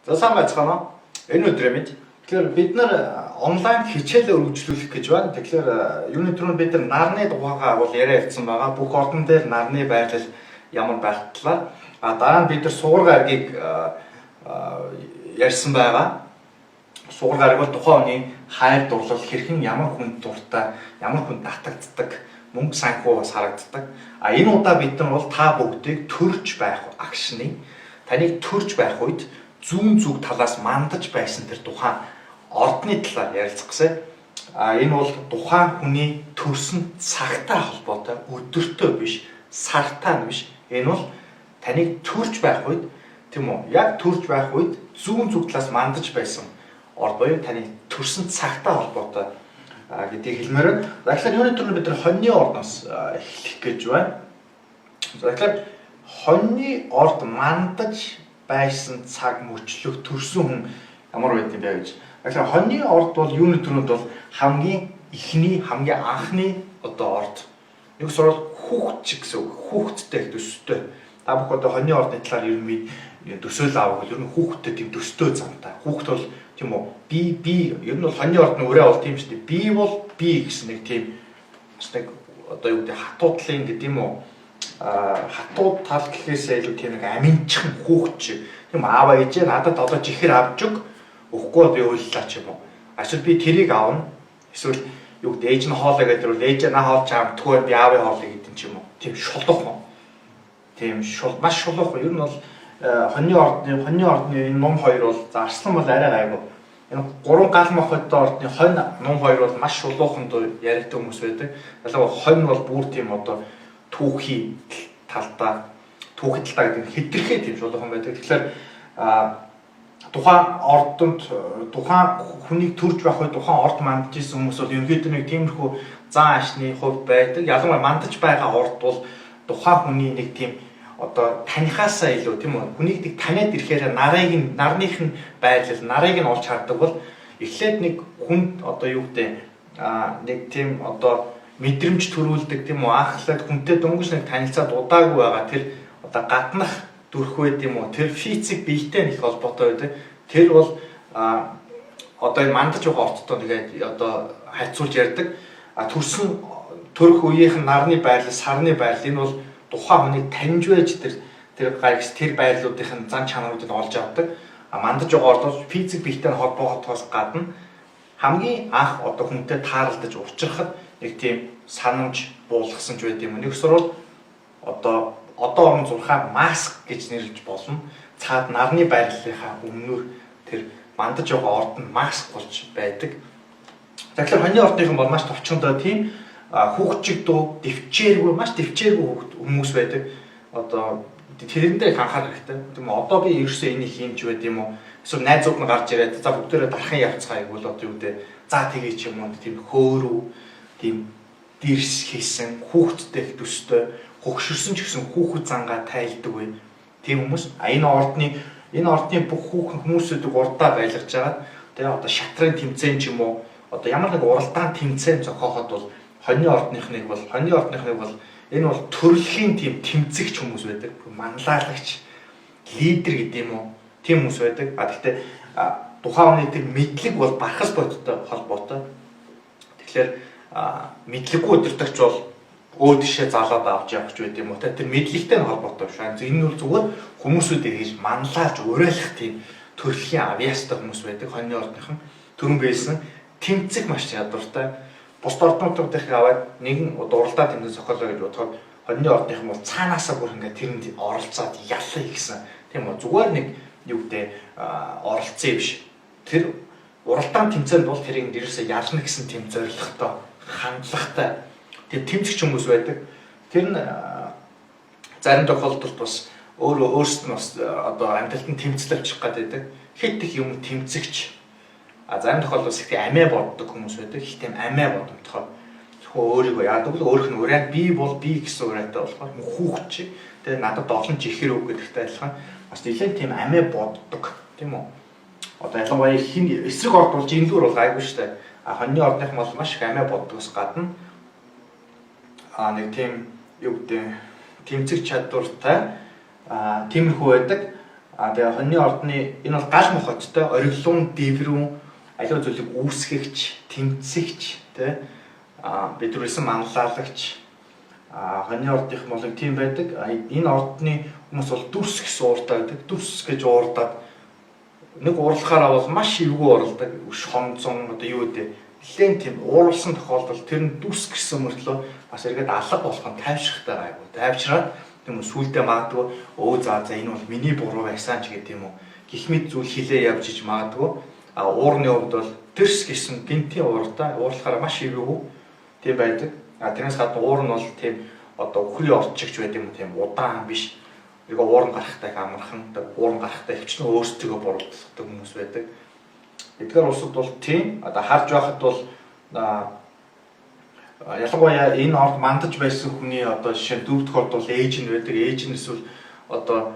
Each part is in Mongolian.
За сайн байцгаана уу? Энэ өдрийн мэнд. Тэгэхээр бид нар онлайн хичээлээ өргөжлүүлэх гэж байна. Тэгэхээр юуны түрүүнд бид нар нарны дугаагаа бол яриа явуулсан байгаа. Бүх ордон дээр нарны байрлал ямар байх талаар. А дараа нь бид нар сугар гарагийг ярьсан байгаа. Сугар гараг бол тухайн хүний хайр дурлал хэрхэн ямар хүнд дуртай, ямар хүнд татагддаг, мөнгө санхүү бас харагддаг. А энэ удаа бид нар бол та бүгдийг төрж байх агшны таныг төрж байх үед зүүн зүг талаас мандаж байсан тэр тухайн ордны талаар ярилцах гэсэн. А энэ бол тухайн хүний төрсөн цагтай холбоотой, өдөртөө биш, сартаа биш. Энэ бол таныг төрж байх үед, тийм үү? Яг төрж байх үед зүүн зүг талаас мандаж байсан орд буюу таны төрсөн цагтай холбоотой гэдгийг хэлмээр байна. За тэгэхээр юуны түрүүнд бид нар хоньны ордноос эхлэх гэж байна. За тэгэхээр хоньны орд мандаж байсан цаг мөчлөг төрсөн хүн ямар байд юм бэ гэж. Тэгэхээр хоньны орд бол юуны түрүүнд бол хамгийн эхний, хамгийн анхны одоо орд. Нэг сурвал хүүхд ч гэсэн үг. Хүүхдтэй их төстэй. Та бүх одоо хоньны ордны талаар ер нь төсөөл авах бол ер нь хүүхдтэй тийм төстэй замтай. Хүүхд бол тийм үү? Би ер нь бол хоньны ордны үрээ бол тийм шүү дээ. Би бол би гэсэн нэг тийм бас нэг одоо юу гэдэг хатуудлын гэдэг юм уу? Хатуу тал гэхээсээ илүү тийм нэг аминчхан хүүхд шиг. Тийм аава ээжээ надад одоо чихэр авч өг. Өгөхгүй би уйллаа ч юм уу. Эсвэл би тэрийг авна. Эсвэл юу гэдэг ээж нь хоолой гэдэг бол ээжээ на хоол чамдгүй би аавын хоолыг гэдэг ч юм уу. Тийм шулуухан. Тийм шул маш шулуухан. Ер нь бол хоньны ордны энэ нум хоёр бол за арслан бол арай гайгүй. Энэ гурван гал махбодтой ордны хонь нум хоёр бол маш шулуухан яригдсан хүмүүс байдаг. Ялангуяа хонь бол бүр тийм одоо түүхий талдаа түүхий талдаа гэдэг нь хэтэрхий тийм шулуухан байдаг. Тэгэхээр тухайн ордонд тухайн хүнийг төрж байх үед тухайн орд мандаж исэн хүмүүс бол ерөнхийдөө нэг тиймэрхүү зан ашны хувьд байдаг. Ялангуяа мандаж байгаа орд бол тухайн хүний нэг тийм одоо танихаасаа илүү, тийм үү, хүнийг нэг таниад ирэхээр нарыг нь нарных нь байрлал нарыг нь олж хардаг бол эхлээд нэг хүнд одоо юу гэдэг нэг тийм одоо мэдрэмж төрүүлдэг, тийм үү, анхлаад хүнтэй дөнгөж нэг танилцаад удаагүй байгаа тэр одоо гаднах дүрх байд юм уу, тэр физик биетэй нэг холбоотой байдаг. Тэр бол одоо энэ мандаж байгаа орттой тэгээд одоо харьцуулж ярьдаг. А төрсөн төрөх үеийнх нь нарны байрлал, сарны байрлал, энэ бол тухайн хүнийг таньж байж тэр гаригс тэр байрлалуудын зан чанаруудыг олж авдаг. А мандаж байгаа ордоос физик биетэй холбоогоос гадна хамгийн анх одоо хүнтэй тааралдаж учрахад нэг тийм санамж буулгасан ч байд юм. Нэг сурвал одоо орон зурхаа маск гэж нэрлэж болно. Цаад нарны байрлалынхаа өмнөр тэр мандаж байгаа орд нь маск болж байдаг. Тэгэхээр хоньны ордныхан бол маш товчондоо тийм хүүхчиг дуу дэвчээргүй, маш дэвчээргүй хүмүүс байдаг. Одоо тэрэндээ их анхаарах хэрэгтэй. Тийм үү? Одоо би ерөөсөө энийг хиймч байд юм уу? Эсвэл найзууд нь гарч ирээд за бүгдээрээ дархан явцгаая гэвэл одоо юу гэдэг за тэгээ ч юм уу, тийм хөөрөв, тийм дэрс хийсэн хүүхэдтэй их төстэй, хөгшөрсөн ч гэсэн хүүхэд зангаа тайлдаг бай. Тийм хүмүүс. А энэ ордны бүх хүүхэн хүмүүсүүдийг урдаа байлгаж байгаа. Тэгээ одоо шатрын тэмцээн ч юм уу, одоо ямар нэг уралдаан тэмцээн зохиоход бол хоньны ордныхныг бол энэ бол төрөлхийн тийм тэмцэгч хүмүүс байдаг. Манлайлагч, лидер гэдэг юм уу? Тийм хүмүүс байдаг. А гэхдээ тухайн хүний тэр мэдлэг бол бархас бодтой холбоотой. Тэгэхээр мэдлэггүй удирдагч бол өө тишээ залаад авч явах ч байд юм уу те, тэр мэдлэгтэй нь холбоотой биш. Энэ бол зүгээр хүмүүсүүдийг хийж манлайлж уриалах тийм төрөлхийн авьяастай хүмүүс байдаг. Хоньны ордныхан түрүүн бэлсэн тэмцэх маш чадвартай. Бусд орднуудыг аваад нэгэн уралдаа тэмцээн зохиолоо гэж бодоход хоньны ордныхан бол цаанаасаа бүр ингээд тэрэнд оролцоод яллаа гэсэн, тийм үү, зүгээр нэг юу гэдэг оролцсон юм биш. Тэр уралдаан тэмцээнд бол тэрийг нэрээсээ ялна гэсэн тийм зорилготой, хандлагатай тийм тэмцэгч хүмүүс байдаг. Тэр нь зарим тохиолдолд бас өөрөө өөрсдөд нь бас одоо амьдралд нь тэмцэлчих гэдэг. Хэд их юм тэмцэгч. А зарим тохиолдолд их тийм амиа боддог хүмүүс байдаг. Их тийм амиа бодомтгой. Зөвхөн өөрийгөө яадаг л өөрөх нь урайд би бол би гэсэн урайтай болохоор хүүхд чи тэгээ надад олон чихэр үг гэдэгтэй адилхан бас нэлээд тийм амиа боддог, тийм үү? Одоо ялангуяа хин эсрэг орд болж энлүүр бол гайгүй шүү дээ. А хоньны ордных бол маш их амиа боддогоос гадна нэг тийм юу гэдэг тэмцэх чадвартай, тиймэрхүү байдаг. А тэгээ хоньны ордны энэ бол гал мохоттой ориглон, дэврүүн аливаа зүйлийг үүсгэгч, тэмцэгч тий а бид түрээсэн манлайлагч хоньны ордынх бол тийм байдаг. Энэ ордны хүмүүс бол дүрс гэсэн ууртай байдаг. Дүрс гэж уурдаад нэг уурлахаараа бол маш эвгүй уурладаг. Өш хонзон одоо юу гэдэг нэлээд тийм уурлсан тохиолдолд тэр нь дүрс гэсэн мөртлөө бас эргээд алга болох нь тайвширхтай гайгүй. Тайвшраад тийм үү сүулдэ магадгүй өө за за энэ бол миний буруу байсан ч гэдэг юм уу. Гэх мэт зүйл хилээ явж иж магадгүй. А уурны хувьд бол тэрс гэсэн гинтийн ууртай уурлахаараа маш эвгүй тийм байдаг. А тэрнээс гадна уур нь бол тийм одоо үхрийн орчигч байд юм тийм удаан биш. Эргээ уурн гарахтай их амархан, уурн гарахтай хвчлэн өөрсдийгөө буруутгадаг хүмүүс байдаг. Эдгээр улсад бол тийм одоо харж байхад бол ялангуяа энэ орд мандаж байсан хүний одоо жишээ нь дөрөв дэх орд бол ээж нь байдаг. Ээж нь эсвэл одоо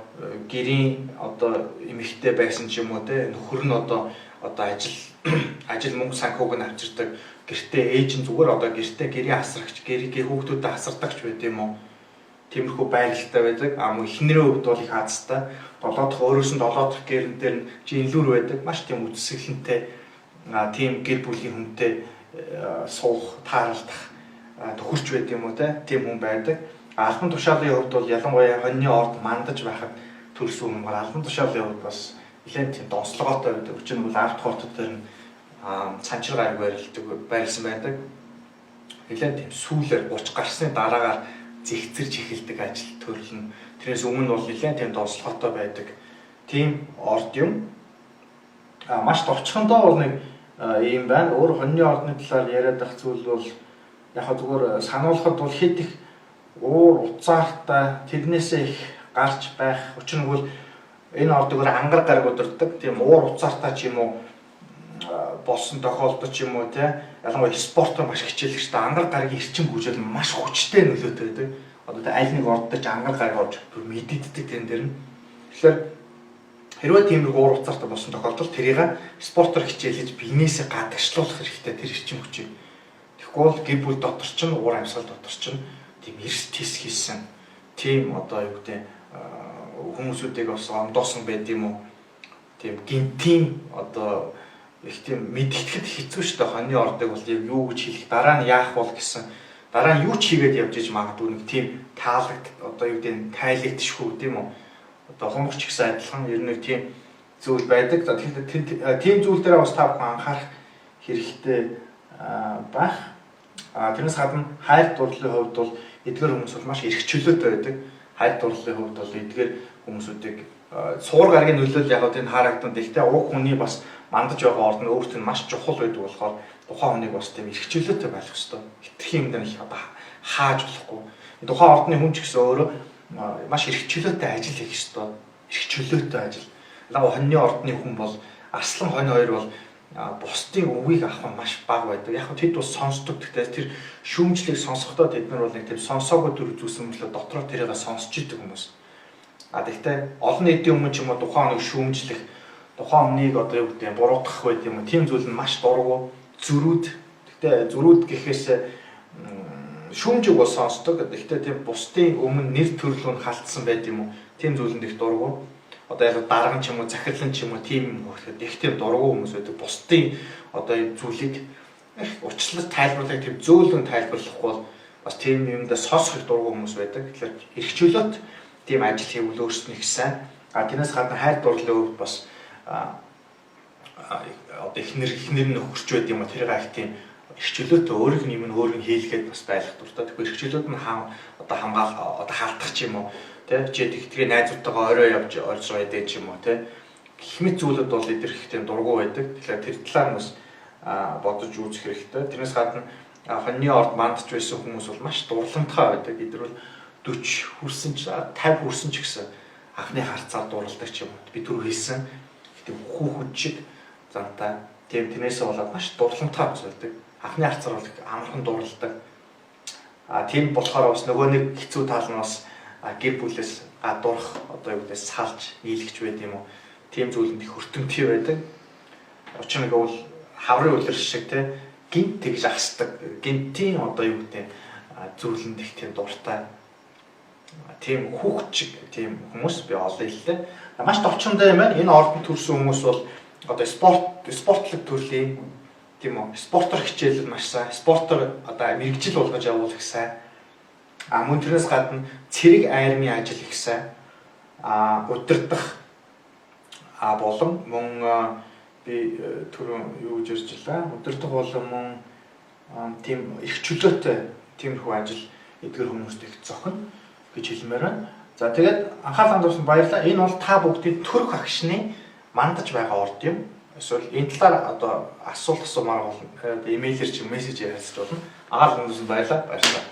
гэрийн одоо эмэгтэй байсан ч юм уу те нөхөр нь одоо ажил ажил мөнгө санхүүг нь авчирдаг. Гэртээ ээж нь зүгээр одоо гэртээ гэрийн асрагч, гэрийн хүүхдүүдэд асардагч байд юм уу? Тиймэрхүү байгальтай байдаг. А мөн эхнэрийн хувьд бол их азтай. Долоо дахь өөрөөс нь долоо дахь гэрэн дээр нь жинлүүр байдаг. Маш тийм үзэсгэлэнтэй тийм гэр бүлийн хүнтэй суух, тааралдах төхөрч байд юм уу те тийм хүн байдаг. Албан тушаалын хувьд бол ялангуяа хоньны орд мандаж байхад төрсөн хүн бол албан тушаалын хувьд бас нэлээд тийм донцлогоотой байдаг. Учир нь бол 10 дахь ортод дээр нь цанчир гариг байрладаг байрлсан байдаг. Нэлээд тийм сүүлээр 30 гарсны дараагаар зэгцэрч эхэлдэг ажил төрөл нь тэрнээс өмнө бол нэлээд тийм донцлогоотой байдаг. Тийм орд юм. А маш товчхондоо бол нэг ийм байна. Өөр хоньны ордны талаар яриад байх зүйл бол яг хаа зүгээр сануулхад бол хэд их уур уцаартай тэрнээсээ их гарч байх. Учир нь бол энэ ордог ангар гараг удирддаг. Тийм уур уцаартай ч юм уу болсон тохиолдол ч юм уу те ялангуяа спортоор маш хичээлэгчтэй ангар гарагийн эрчим хүчэл маш хүчтэй нөлөөтэй байдаг. Одоо тэ аль нэг ордод ч ангар гараг орж бүр мэдэгддэг тэн дээр нь. Тэгэхээр хэрвээ тиймэрхүү уур уцаартай болсон тохиолдолд тэрийг спортоор хичээлж биенээсээ гадагшлуулах хэрэгтэй тэр эрчим хүчийг. Тэгэхгүй бол гэр бүл дотор ч уур амьсгал дотор ч тийм эрс тис хийсэн тийм одоо юу гэдэг хүмүүсүүдийг бас ондоосон байд юм уу? Тийм гинтийн одоо их тийм мэдгэхэд хэцүү шүү дээ. Хоньны ордог бол яг юу гэж хэлэх, дараа нь яах бол гэсэн, дараа нь юу ч хийгээд явж иж магадгүй нэг тийм таалагд одоо юу гэдэг нь тайлагдшгүй тийм үү? Одоо хумгч гэсэн адилхан ер нь нэг тийм зүйл байдаг. За тэгэхээр тийм зүйл дээр бас та бүхэн анхаарах хэрэгтэй байх. А тэрнээс гадна хайр дурлалын хувьд бол эдгээр хүмүүс бол маш эрх чөлөөтэй байдаг. Хайр дурлалын хувьд бол эдгээр хүмүүсүүдийг суур гарагийн нөлөөлөл яг энэ харагдан. Гэхдээ уг хүний бас мандаж байгаа орд нь өөрт нь маш чухал байдаг болохоор тухайн хүнийг бас тийм эрх чөлөөтэй байх ёстой. Хитрхи юм дээр их одоо хааж болохгүй. Тухайн ордны хүн ч гэсэн өөрөө маш эрх чөлөөтэй ажил хийх ёстой. Эрх чөлөөтэй ажил. Ялангуяа хоньны ордны хүн бол арслан хонь хоёр бол бусдын үгийг авах нь маш бага байдаг. Яг нь тэд бас сонсдог. Гэхдээ тэр шүүмжлийг сонсохдоо тэд нар бол нэг тийм сонсоогүй төр зүйлсэн мөртлөө дотроо тэрийг сонсч идэг хүмүүс. А тэгтээ олон нийтийн өмнө ч юм уу тухайн хүнийг шүүмжлэх, тухайн хүнийг одоо юу гэдэг нь буруутгах байд юм уу. Тийм зүйл нь маш дургу, зөрүүд. Тэгтээ зөрүүд гэхээс шүүмжиг бол сонсдог. Тэгтээ тийм бусдын өмнө нэр төрлөө нь халтсан байд юм уу. Тийм зүйлэнд их дургу. Одоо яг дарган ч юм уу, захирлан ч юм уу тийм юм хөрөхөд их тийм дургу хүмүүс байдаг. Бусдын одоо зүйлийг их уучлал тайлбарлах, тийм зөөлөн тайлбарлахгүй бол бас тийм юмдаа сонсох их дургу хүмүүс байдаг. Тэгэхээр эрх чөлөөт тийм ажил хийвэл өөрсдөө их сайн. А тэрнээс гадна хайр дурлалын хувьд бас одоо эхнэр нь нөхөрч байд юм уу тэрийг их тийм эрх чөлөөтэй өөрийнх нь юм нь өөрийг хийлгээд бас байх дуртай. Тэгэхээр эрх чөлөөт нь одоо хамгаал одоо хаалтах ч юм уу тэ чи тэгтгээ найзуудтайгаа орой явж орж байдаг ч юм уу тэ гэх мэт зүйлүүд бол эдгээр их тийм дургу байдаг. Тэгэхээр тэр талаар нь бас бодож үзэх хэрэгтэй. Тэрнээс гадна хоньны орд мандж байсан хүмүүс бол маш дурлантхай байдаг. Эдгээр бол 40 хүрсэн ч 50 хүрсэн ч гэсэн анхны харцаар дурладаг ч юм уу. Би түрүү хэлсэн тийм хүүхэд шиг зантай. Тийм тэрнээсээ болоод маш дурламтай хүмүүс байдаг. Анхны харцаар бол амархан дурладаг. А тийм болохоор бас нөгөө нэг хэцүү тал нь бас гэр бүлээс гадуурх одоо юу гэдэг салж нийлэгч байд юм уу. Тийм зүйлэнд их өртөмтгий байдаг. Учир нь бол хаврын үлрэл шиг те гинт тэгж асдаг. Гинтийн одоо юу гэдэг зүйлэнд их тийм дуртай. Тийм хүүхд шиг тийм хүмүүс би олон хэллээ. Маш товчондоо юм байна. Энэ ордонд төрсэн хүмүүс бол одоо спортлог төрлийн, тийм үү? Спортоор хичээлэл маш сайн. Спортоор одоо мэргэжил болгож явуул их сайн. А мөн тэрнээс гадна цэрэг армийн ажил их сайн. А удирдах а болон мөн би түрүүн юу гэж ярьж байлаа? Удирдах болон мөн тийм их чөлөөтэй тиймэрхүү ажил эдгэр хүмүүст их зохино гэж хэлмээр байна. За, тэгээд анхаарал хандуулсан баярлалаа. Энэ бол та бүгдийн төрөх агшны мандаж байгаа орд юм. Эсвэл энэ талаар одоо асуулт асуумаар бол имэйлээр чи мессеж ярилцаж болно. Анхаарал хандуулсан баярлалаа. Баярлалаа.